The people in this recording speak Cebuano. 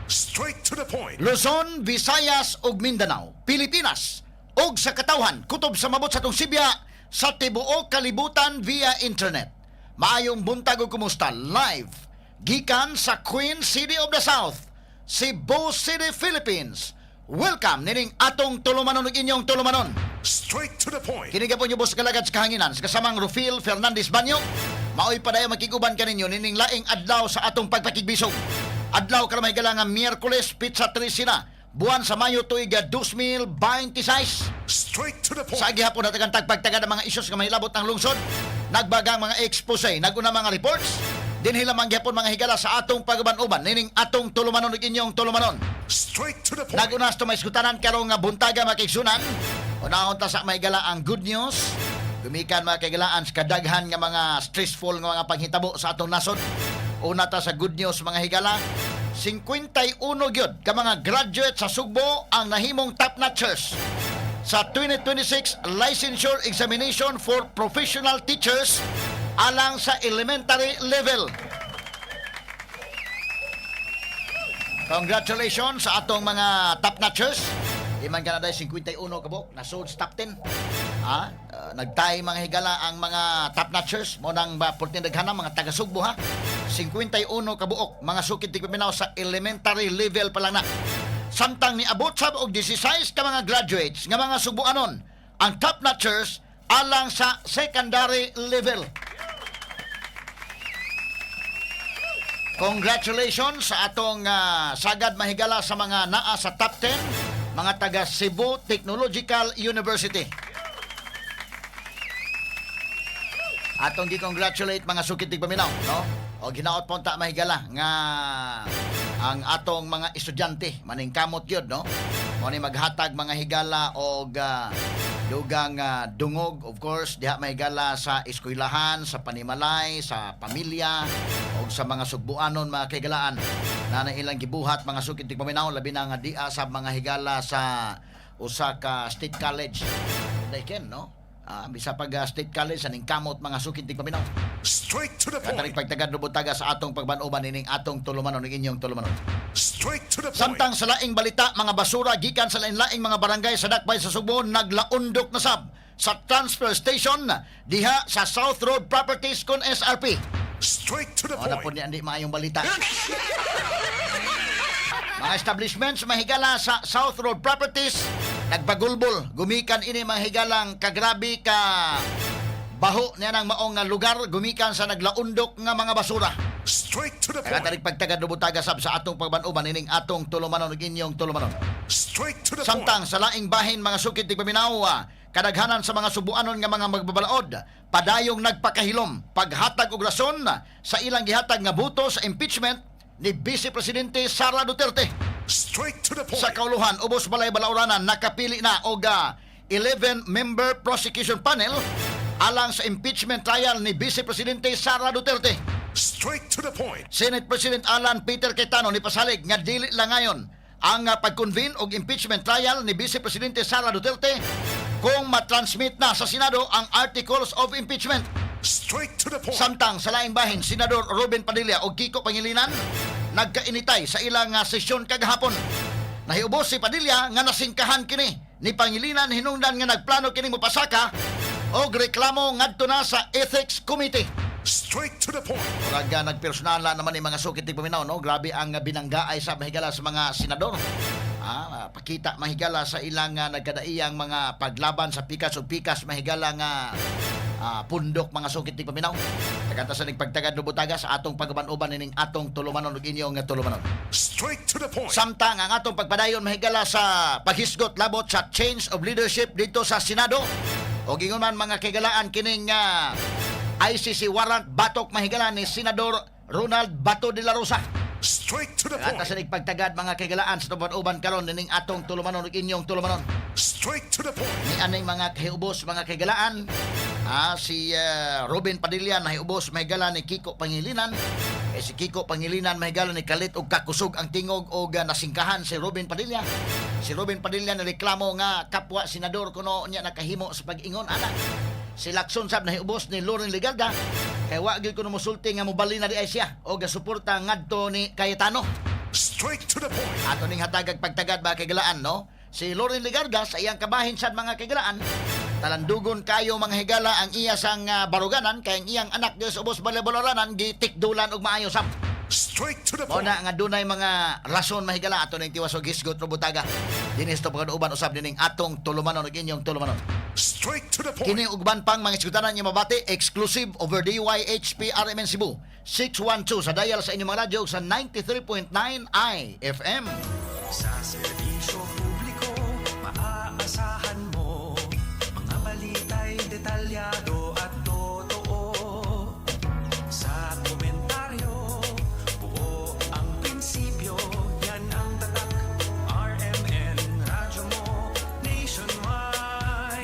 Straight to the point. Luzon, Visayas ug Mindanao, Pilipinas ug sa katawhan kutob sa mabot sa atong sibya sa tibuok kalibutan via internet. Maayong buntag ug kumusta live gikan sa Queen City of the South, Cebu City, Philippines. Welcome nining atong tulumanon ug inyong tulumanon. Straight to the point. Kini gapon yung boss kalagad sa kahanginan sa kasamang Rufil Fernandez Banyo. Maoy padayon makiguban kaninyo nining laing adlaw sa atong pagpakigbisog. Adlaw karon, mga nga Miyerkules, petsa 13 na buwan sa Mayo, tuig 2026. Straight to the point. Sa gihapon natagan tagpagtaga ng mga isyos nga mahilabot ang lungsod. Nagbagang mga expose, naguna mga reports. Dinhi lamang gihapon, mga higala, sa atong pag-uban-uban nining atong tulumanon ug inyong tulumanon. Straight to the point. Naguna sa may iskutanan karong nga buntaga, mga kaigsunan. Unahon ta sa may gala ang good news. Gumikan, mga kaigalaan, sa kadaghan nga mga stressful nga mga panghitabo sa atong nasod. Una ta sa good news, mga higala. 51 gyud ka mga graduate sa Sugbo ang nahimong top notchers sa 2026 licensure examination for professional teachers alang sa elementary level. Congratulations sa atong mga top notchers. Iman ka na dahil 51 kabuk, nasud sa top 10. Nagtay, mga higala, ang mga top notchers mo nang ba daghanan mga taga Sugbo ha. 51 kabuok mga sukid tigpaminaw sa elementary level pa lang na. Samtang niabot sab og 16 ka mga graduates nga mga Sugboanon ang top notchers alang sa secondary level. Congratulations sa atong sagad, mahigala, sa mga naa sa top 10, mga taga Cebu Technological University. Atong gi-congratulate, mga sukit tigpaminaw, no? O ginaot po ta, mahigala, nga ang atong mga estudyante maningkamot gyud, no? Mo ni maghatag, mga higala, og dugang dungog, of course, diha, mahigala, sa eskwelahan, sa panimalay, sa pamilya og sa mga sugbuanon, mga kaigalaan na na ilang gibuhat, mga sukit tigpaminaw, labi na nga dia sa mga higala sa usa ka state college. Daiken, no? Bisa pag state college aning kamot, mga sukit tigpaminaw. Straight to the Katarik point. pagtagad lubutaga sa atong pagbanuban ining atong tulumanon ning inyong tulumanon. Straight to the point. Samtang sa laing balita, mga basura gikan sa lain-laing mga barangay sa dakbay sa Sugbo naglaundok na sab sa transfer station diha sa South Road Properties kon SRP. Straight to the O na po point. niya hindi maayong balita. Mga establishments, mahigala, sa South Road Properties nagbagulbol gumikan ini, mga higalang, kagrabe ka baho niya ng maong nga lugar gumikan sa naglaundok nga mga basura. Straight to the Kaya point. tarik pagtagad lubutaga sab sa atong pagbanuban ining atong tulumanon ug inyong tulumanon. Straight to the point. Samtang sa laing bahin, mga sukid tigpaminaw, kadaghanan sa mga subuanon nga mga magbabalaod padayong nagpakahilom paghatag og rason sa ilang gihatag nga boto sa impeachment ni Vice Presidente Sara Duterte. Straight to the point. Sa kauluhan, ubos balay balauranan nakapili na og 11-member prosecution panel alang sa impeachment trial ni Vice Presidente Sara Duterte. Straight to the point. Senate President Alan Peter Cayetano ni pasalig nga dili lang ngayon ang pag-convene og impeachment trial ni Vice Presidente Sara Duterte kung matransmit na sa Senado ang articles of impeachment. Straight to the point. Samtang sa laing bahin, Senador Robin Padilla ug Kiko Pangilinan nagkainitay sa ilang sesyon kagahapon. Nahiubos si Padilla nga nasingkahan kini ni Pangilinan hinungdan nga nagplano kini mopasaka og reklamo ngadto na sa Ethics Committee. Straight to the point. Murag nagpersonala naman ni mga sukit paminaw, no? Grabe ang binanggaay sa mahigala sa mga senador. Pakita, mahigala, sa ilang nagkadaiyang mga paglaban sa pikas o pikas, mahigala, nga pundok, mga sukit paminaw. Tagata sa nagpagtagad lubutaga sa atong pagaban-uban ining atong tulumanon ug inyong tulumanon. Straight to the point. Samtang ang atong pagpadayon, mahigala, sa paghisgot labot sa change of leadership dito sa Senado. O gingon man, mga kaigalaan, kining ICC warrant batok, mahigala, ni Senador Ronald Bato de la Rosa. Straight to the Kata point. sa nagpagtagad, mga kaigalaan, sa tuban-uban karon nining atong tulumanon ug inyong tulumanon. Straight to the point. Ni aning mga kahiubos, mga kaigalaan, si Robin Padilla nahiubos, mahigala, ni Kiko Pangilinan. Eh, si Kiko Pangilinan, mahigala, ni kalit og kakusog ang tingog og nasingkahan si Robin Padilla. Si Robin Padilla nireklamo nga kapwa senador kuno niya nakahimo sa pag-ingon ana. Si Lacson sab nahiubos ni Loren Legarda kay wa gyud kuno mosulti nga mobalhin na di ay siya og suporta ngadto ni Cayetano. Straight to the point. Ato ning hatagag pagtagad, mga kahigalaan, no? Si Loren Legarda sa iyang kabahin sad, mga kahigalaan, talandugon kayo, mga higala, ang iya sang baruganan kay ang iyang anak Dios ubos baleboloranan gitikdulan og maayo sab. Straight to the Mao point. Na nga dunay mga rason, mahigala, ato ning tiwas og hisgot ro butaga. Dinis to pagkaduban usab dining atong tulumanon ug inyong tulumanon. Straight to the point. Kini ug uban pang mga iskutanan niyo mabati exclusive over DYHP RMN Cebu 612 sa dial sa inyong mga radyo sa 93.9 IFM. Sa serbisyo publiko, maaasahan mo. Mga balita'y detalyado.